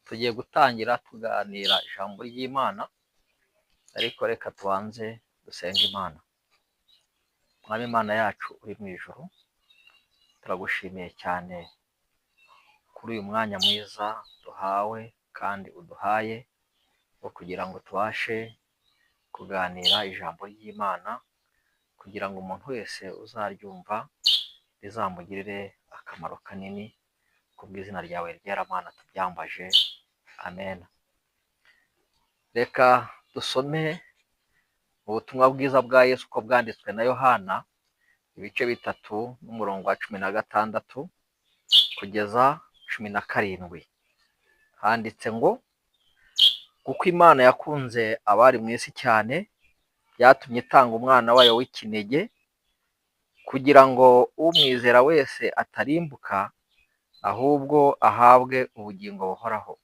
Tugiye gutangira tuganira ijambo ry'Imana, ariko reka tubanze dusenge Imana. Mwami Imana yacu uri mu ijuru, turagushimiye cyane kuri uyu mwanya mwiza duhawe kandi uduhaye wo kugira ngo tubashe kuganira ijambo ry'Imana, kugira ngo umuntu wese uzaryumva rizamugirire akamaro kanini. Kubw'izina ryawe ryera Mana tubyambaje, amen. Reka dusome ubutumwa bwiza bwa Yesu uko bwanditswe na Yohana, ibice 3 n'umurongo wa 16 kugeza 17. Handitse ngo: kuko Imana yakunze abari mu isi cyane, byatumye itanga umwana wayo w'ikinege, kugira ngo umwizera wese atarimbuka, ahubwo ahabwe ubugingo buhoraho.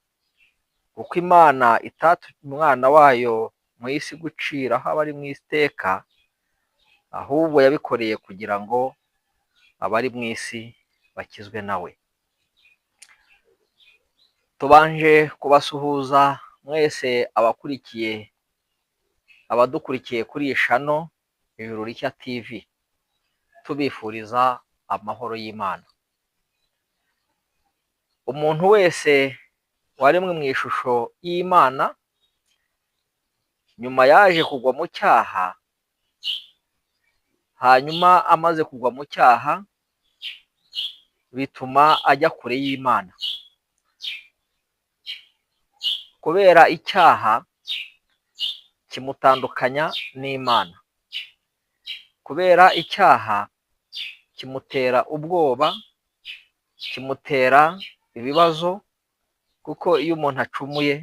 Kuko Imana itatumye umwana wayo mu isi guciraho abari mu iteka, ahubwo yabikoreye kugira ngo abari mu isi bakizwe nawe. Tubanje kubasuhuza mwese abakurikiye, abadukurikiye kuri iyi shano Ijuru Rishya TV, tubifuriza amahoro y'Imana. Umuntu wese waremwe mu ishusho y'Imana, nyuma yaje kugwa mu cyaha, hanyuma amaze kugwa mu cyaha bituma ajya kure y'Imana. Kubera icyaha kimutandukanya n'Imana, kubera icyaha kimutera ubwoba, kimutera ibibazo, kuko iyo umuntu acumuye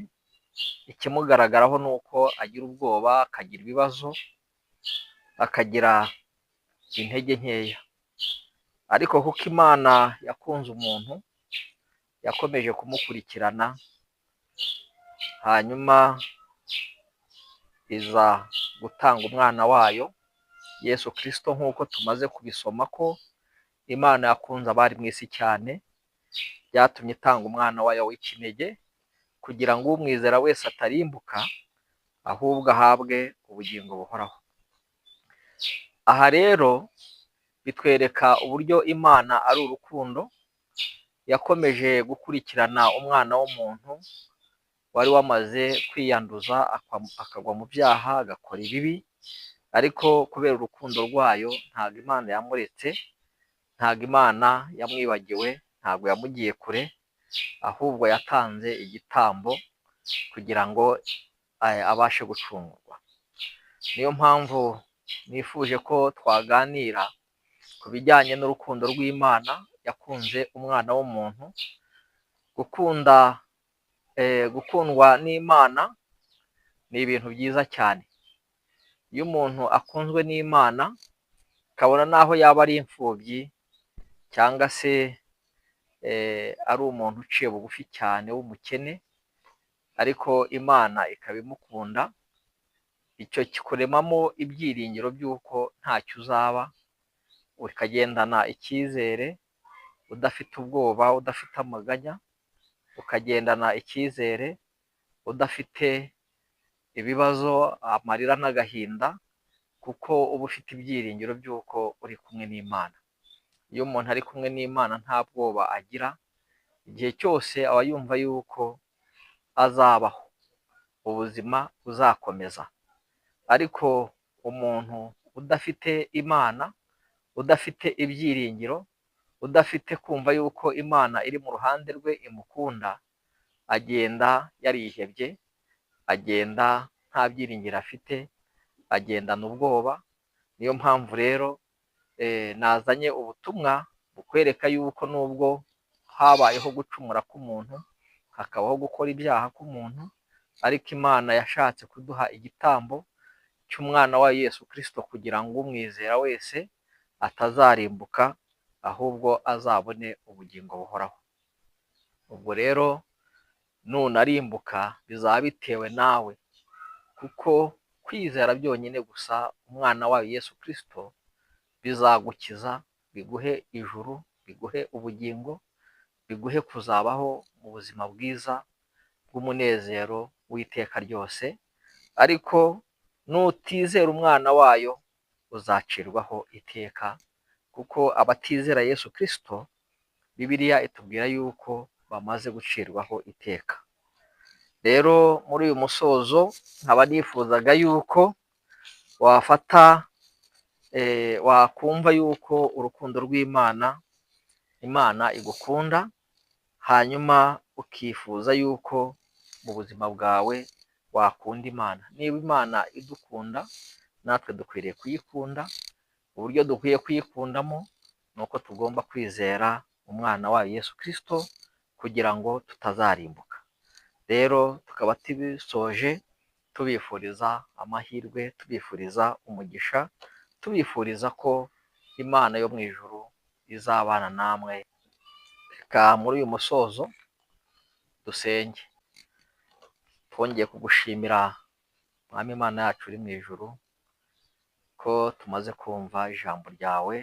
ikimugaragaraho ni uko agira ubwoba, akagira ibibazo, akagira intege nkeya. Ariko kuko Imana yakunze umuntu, yakomeje kumukurikirana, hanyuma iza gutanga umwana wayo Yesu Kristo, nk'uko tumaze kubisoma ko Imana yakunze abari mu isi cyane, byatumye itanga umwana wayo w'ikinege, kugira ngo umwizera wese atarimbuka, ahubwo ahabwe ubugingo buhoraho. Aha rero bitwereka uburyo Imana ari urukundo, yakomeje gukurikirana umwana w'umuntu wari wamaze kwiyanduza, akagwa mu byaha, agakora ibibi, ariko kubera urukundo rwayo ntabwo Imana yamuretse, ntabwo Imana yamwibagiwe, ntabwo yamugiye kure, ahubwo yatanze igitambo kugira ngo abashe gucungurwa. Niyo mpamvu nifuje ko twaganira ku bijyanye n'urukundo rw'Imana yakunze umwana w'umuntu. Gukunda, gukundwa n'Imana ni ibintu byiza cyane. Iyo umuntu akunzwe n'Imana, kabona n'aho yaba ari imfubyi cyangwa se ari umuntu uciye bugufi cyane w'umukene, ariko Imana ikaba imukunda, icyo kikuremamo ibyiringiro by'uko ntacyo uzaba, ukagendana icyizere, udafite ubwoba, udafite amaganya, ukagendana icyizere, udafite ibibazo, amarira n'agahinda, kuko uba ufite ibyiringiro by'uko uri kumwe n'Imana. Iyo umuntu ari kumwe n'Imana nta bwoba agira, igihe cyose aba yumva yuko azabaho, ubuzima buzakomeza. Ariko umuntu udafite Imana, udafite ibyiringiro, udafite kumva yuko Imana iri mu ruhande rwe imukunda, agenda yarihebye, agenda nta byiringiro afite, agendana ubwoba. Niyo mpamvu rero nazanye ubutumwa bukwereka yuko nubwo habayeho gucumura k'umuntu, hakabaho gukora ibyaha k'umuntu, ariko Imana yashatse kuduha igitambo cy'umwana wa Yesu Kristo, kugira ngo umwizera wese atazarimbuka, ahubwo azabone ubugingo buhoraho. Ubwo rero nunarimbuka bizaba bitewe nawe, kuko kwizera byonyine gusa umwana wayo Yesu Kristo bizagukiza, biguhe ijuru, biguhe ubugingo, biguhe kuzabaho mu buzima bwiza bw'umunezero w'iteka ryose. Ariko nutizera Umwana wayo uzacirwaho iteka, kuko abatizera Yesu Kristo, Bibiliya itubwira yuko bamaze gucirwaho iteka. Rero muri uyu musozo nkaba nifuzaga yuko wafata, wakumva yuko urukundo rw'Imana, Imana igukunda, hanyuma ukifuza yuko mu buzima bwawe wakunda Imana. Niba Imana idukunda, natwe dukwiriye kuyikunda. Uburyo dukwiye kuyikundamo ni uko tugomba kwizera Umwana wayo Yesu Kristo kugira ngo tutazarimbuka. Rero tukaba tubisoje tubifuriza amahirwe, tubifuriza umugisha, tubifuriza ko Imana yo mu ijuru izabana namwe. Reka muri uyu musozo dusenge. Twongeye kugushimira, Mwami Imana yacu uri mu ijuru, ko tumaze kumva ijambo ryawe,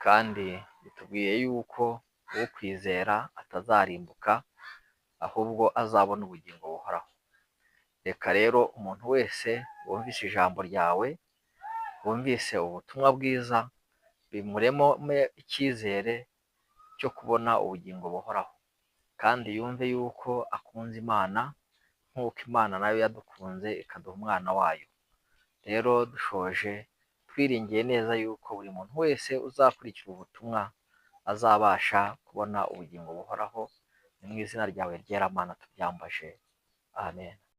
kandi bitubwiye yuko ukwizera atazarimbuka, ahubwo azabona ubugingo buhoraho. Reka rero umuntu wese wumvise ijambo ryawe, wumvise ubutumwa bwiza, bimurememo icyizere cyo kubona ubugingo buhoraho, kandi yumve yuko akunze Imana nk'uko Imana nayo yadukunze ikaduha Umwana wayo. Rero dushoje twiringiye neza yuko buri muntu wese uzakurikira ubutumwa azabasha kubona ubugingo buhoraho. Ni mu izina ryawe ryera, Mana, tubyambaje, amen.